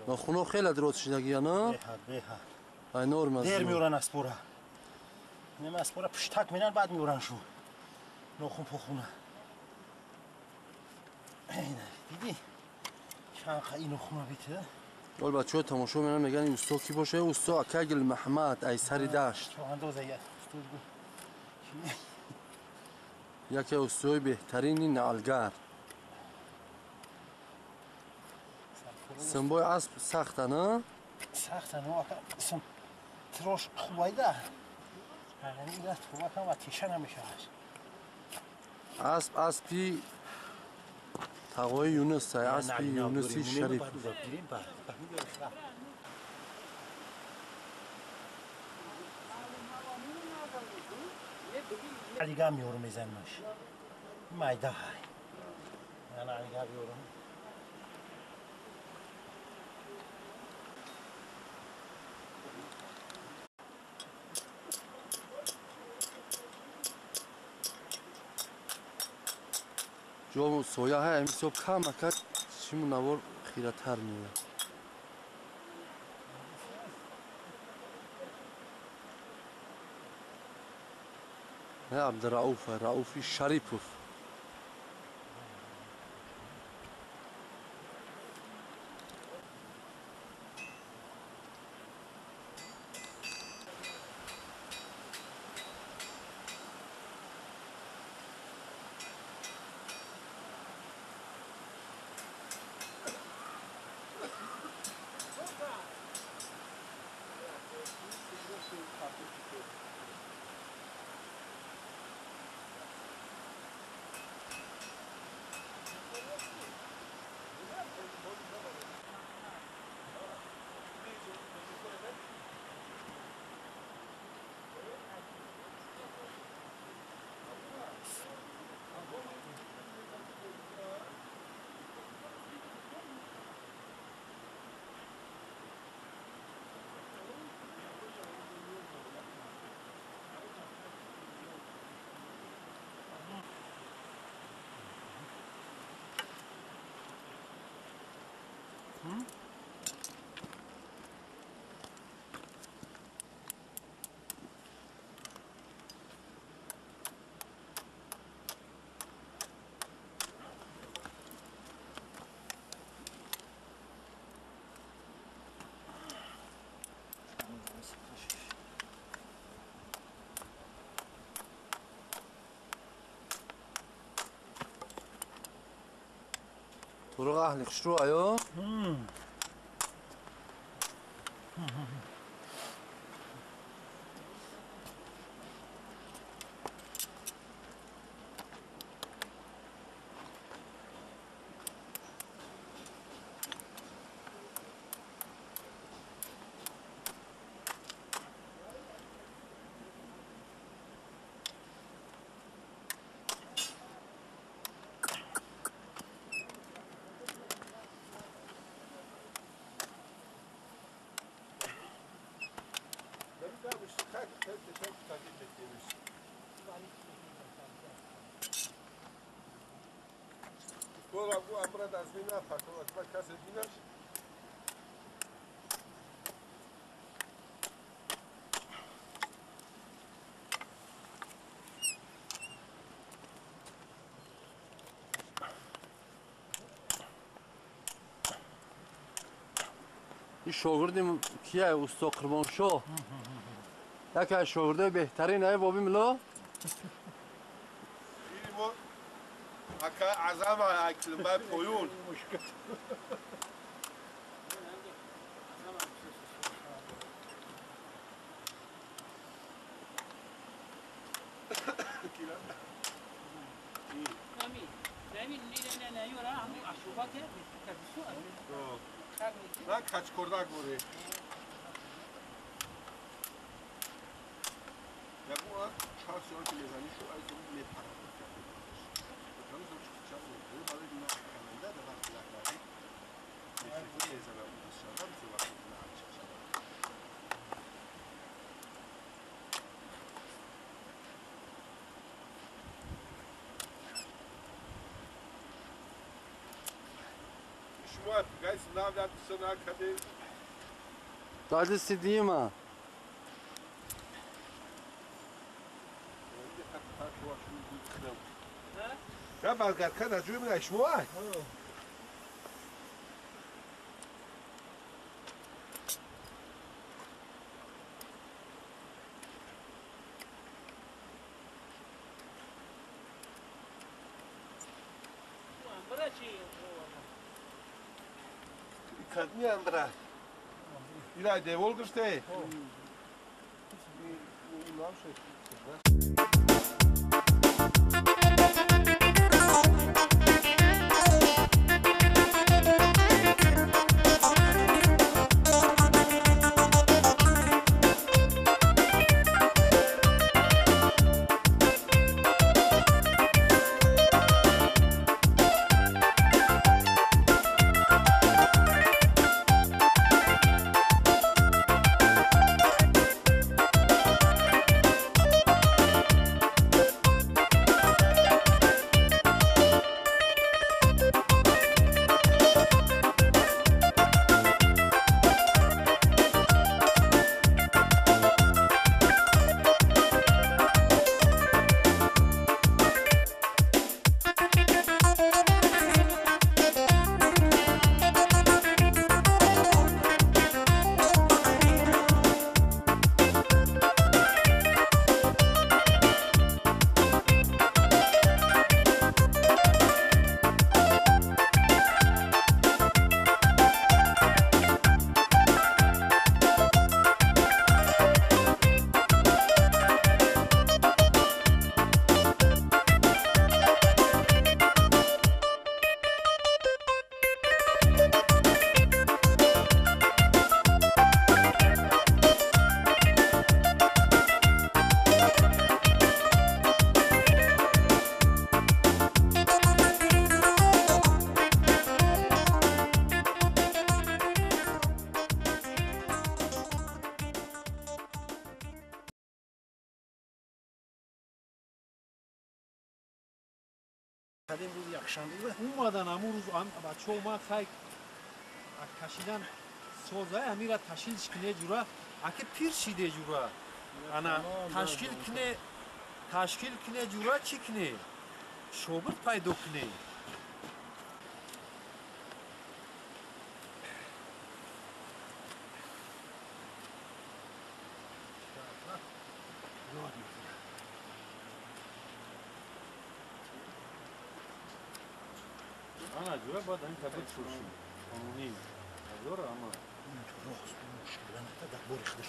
Нохуно хеле дроз шидагия, на? Беҳад, беҳад. Ай норма. Дер меоран аспора. Нема аспора пуштак меран, баъд меоран шу. Нохун похуна. Диди? Чанд қа ин нохуна бита? Ол бачаҳо тамошо меран, меган ин усто ки боша? Усто Акагил Маҳмад ай сари дашт. Чоҳандоз ай усто гу. Яке устои беҳтарини наалгар. Симбои асп сахта, на? Сахта, но ака сим тирош хубайда. Яъне ина тубакам ва теша намешавад. Асп аспи тағои Юнус, аспи Юнуси Шариф. Алига меору мезанмаш. Майда ҳай. Яна алига биёрум. Ҷо соя ҳай, ҳамисоб камака чиму навор хиратар меояд. Абдурауф, Рауфи Шарипов. Туруқ аҳли хушрӯ аё? Ин шогирди кия? Усто Қурбоншоҳ. Яке аз шогирдои беҳтарин ай боби мило? Ака азама аклимбай поюн. На качкордак буре. Ягон чар сиён ки мезанӣ шу аз мепарад. Дали сидима. Кадми амбра. Илай девол гирфте. Омадан ҳамун рӯз бачаҳо омад, хай кашидан соза амира ташкил кине ҷура, аки пир шиде ҷура. Ана ташкил кине, ташкил кине ҷура чӣ кине? Шогирд пайдо кине. Ана ҷура бояд ҳамин табир шуши. Қонунӣ. Ҳазора ама. Рост мушкила ната дар бори худаш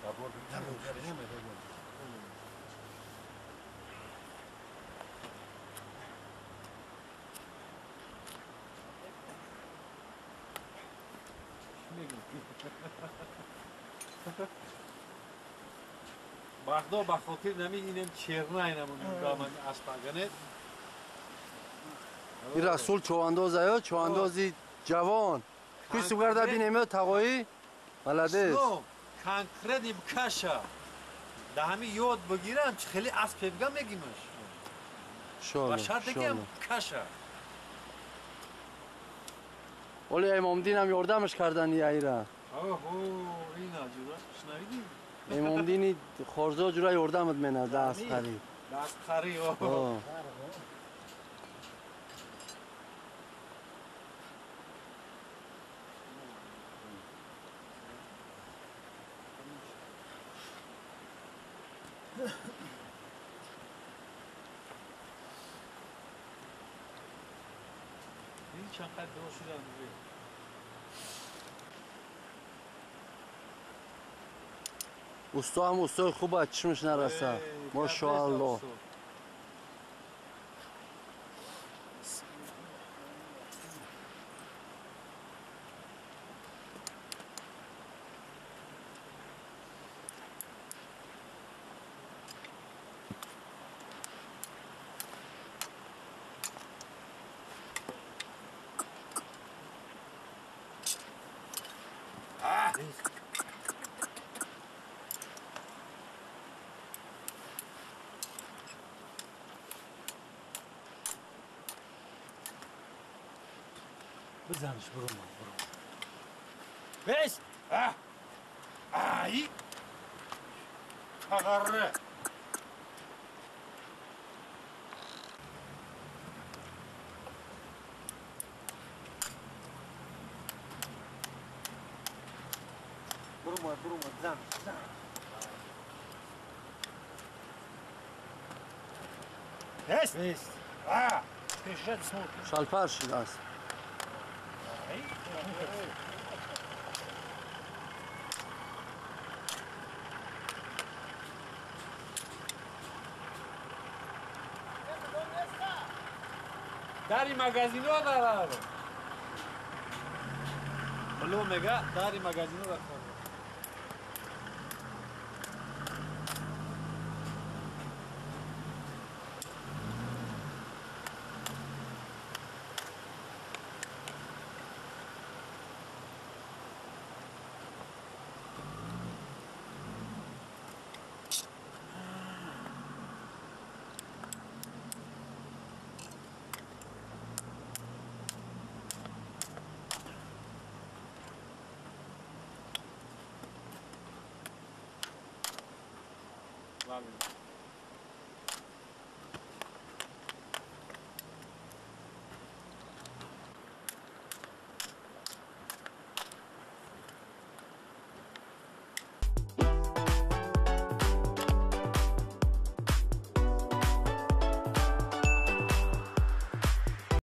Дар бор. Дар бор. Бахдо ба хотир нами инем черна инамун даман аспагане. Ин Расул човандоз аё, човандози ҷавон. Кӯсу гарда бинем ё тағоӣ? Молодец. Конкретно бкаша. Да ҳами ёд бигирам, чи хеле асп бигам мегимаш. Шоно. Ба шарте ки каша. Оли Имомдинам ёрдамаш кардан яира. Оҳо, ина ҷура, шунавидӣ? Имомдини хорзо ҷура ёрдамат менад дастқарӣ. Дастқарӣ, оҳ. Чанд қад дуо шудан усто ҳам устои хуб аст, чишмаш нараса. Машоалло. Бизаниш, бурума, бурума. Бес! А! Ай! Тағары! Бурума, бурума, бизаниш, бизаниш. Бес! Бес! А! Шалпар шудааст. Дари магазино дараро. Бло мега дари магазино дараро.